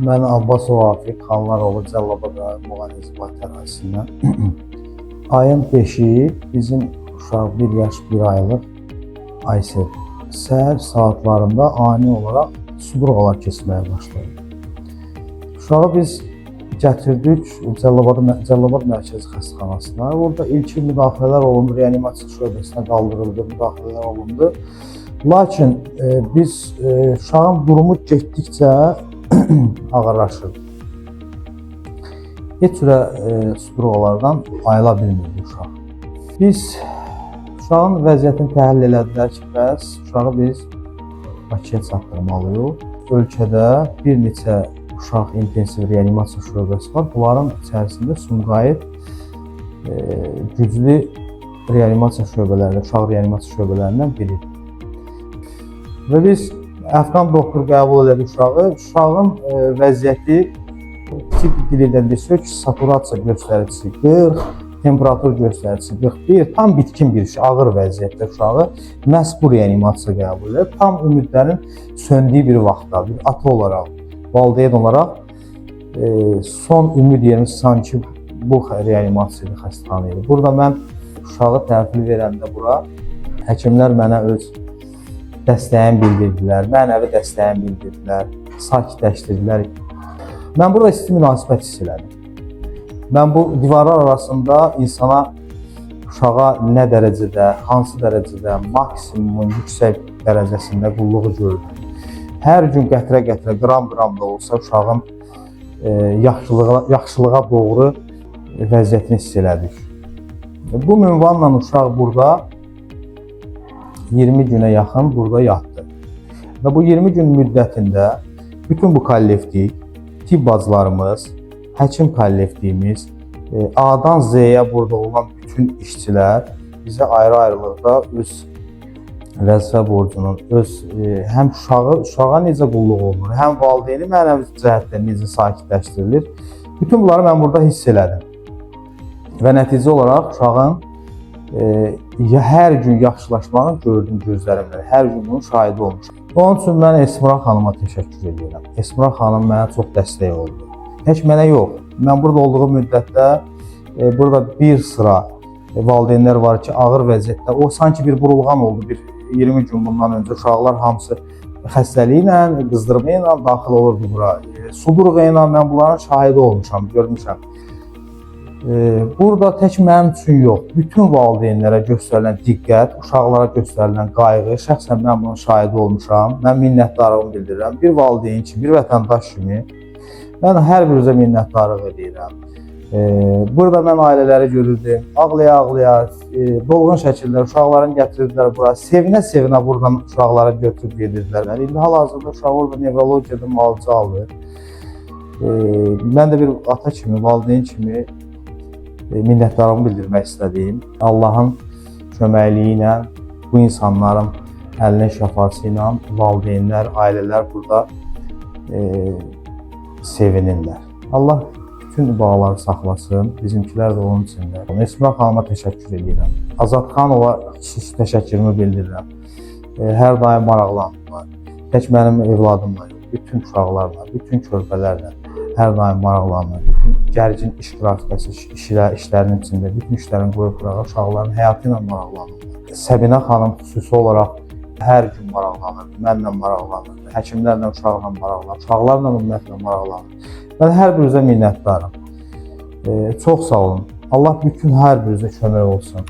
Mən Abbasov Afiq, Xanlaroğlu Cəllabad rayon Muğan İnzibati ərazisindən. Ayın 5-i bizim uşaq 1 yaş 1 aylıq Aysel səhər saatlarında ani olaraq sudurğalar keçməyə başladı. Uşağı biz gətirdik Cəllabad Mərkəzi Xəstəxanasına. Orada ilkin müdaxilələr olundu, reanimasiya şöbəsinə qaldırıldı, müdaxilələr olundu. Lakin biz uşağın durumu getdikcə ağırlaşırdı. Heç cürə sudurğalardan ayıla bilmirdi uşaq. Biz uşağın vəziyyətini təhlil elədilər ki, bəs uşağı biz Bakıya çatdırmalıyıq. Ölkədə bir neçə uşaq intensiv reanimasiya şöbəsi var. Bunların içərisində Sumqayıt güclü reanimasiya şöbələrində, uşaq reanimasiya şöbələrindən biridir. Və biz Əfqan doktor qəbul elədi uşağı. Uşağın vəziyyəti tibb dilindən desək, saturasiya göstəricisi 40, temperatur göstəricisi 41, tam bitkin bir şey, ağır vəziyyətdə uşağı məhz bu reanimasiya qəbul elədi. Tam ümidlərin söndüyü bir vaxtda, bir ata olaraq, valideyn olaraq son ümid yerimiz sanki bu reanimasiya xəstəxana idi. Burada mən uşağı təhvil verəndə bura həkimlər mənə öz dəstəyini bildirdilər, mənəvi dəstəyini bildirdilər, sakitləşdirdilər. Mən burada isti münasibət hiss elədim. Mən bu divarlar arasında insana, uşağa nə dərəcədə, hansı dərəcədə, maksimumun yüksək dərəcəsində qulluğu gördüm. Hər gün qətrə-qətrə, qram-qram da olsa uşağın yaxşılığa doğru vəziyyətini hiss elədik. Bu ünvanla uşaq burada 20 günə yaxın burada yatdı. Və bu 20 gün müddətində bütün bu kollektiv, tibb bacılarımız, həkim kollektivimiz, A-dan Z-yə burada olan bütün işçilər bizə ayrı-ayrılıqda öz vəzifə borcunun, öz həm uşağa necə qulluq olunur, həm valideyni mənəvi cəhətdən necə sakitləşdirilir. Bütün bunları mən burada hiss elədim. Və nəticə olaraq uşağın hər gün yaxşılaşmağını gördüm gözlərimlə. Hər gün bunun şahidi olmuşam. Onun üçün mən Esmura xanıma təşəkkür edirəm. Esmura xanım mənə çox dəstək oldu. Tək mənə yox. Mən burada olduğum müddətdə burada bir sıra valideynlər var ki, ağır vəziyyətdə. O sanki bir burulğan oldu bir 20 gün bundan öncə. Uşaqlar hamısı xəstəliyi ilə, qızdırma ilə daxil olurdu bura. Sudurğa ilə mən bunların şahidi olmuşam, görmüşəm. Burada tək mənim üçün yox, bütün valideynlərə göstərilən diqqət, uşaqlara göstərilən qayğı, şəxsən mən bunun şahidi olmuşam. Mən minnətdarlığımı bildirirəm. Bir valideyn kimi, bir vətəndaş kimi mən hər birinizə minnətdarlıq edirəm. Burada mən ailələri görürdüm, ağlaya-ağlaya, dolğun şəkildə uşaqlarını gətirirdilər bura, sevinə-sevinə buradan uşaqları götürüb gedirdilər. İndi hal-hazırda uşaq orada nevrologiyada müalicə alır. Mən də bir ata kimi, valideyn kimi minnətdarlığımı bildirmək istədiyim, Allahın köməkliyi ilə, bu insanların əlinin şəfası ilə valideynlər, ailələr burada sevinirlər. Allah bütün bağları saxlasın, bizimkilər də onun içində. Esmura xanıma təşəkkür edirəm. Azadxanova xüsusi təşəkkürümü bildirirəm. Hər daim maraqlanırlar. Tək mənim evladımla yox, bütün uşaqlarla, bütün körpələrlə hər daim maraqlanır. Bütün gərgin iş qrafikası, işlərinin içində, bütün işlərini qoyub qırağa uşaqların həyatı ilə maraqlanırlar. Səbinə xanım xüsusi olaraq hər gün maraqlanır, mənlə maraqlanır, həkimlərlə, uşaqla maraqlanır, uşaqlarla ümumiyyətlə maraqlanır. Mən hər birinizə minnətdaram. Çox sağ olun. Allah bütün hər birinizə kömək olsun.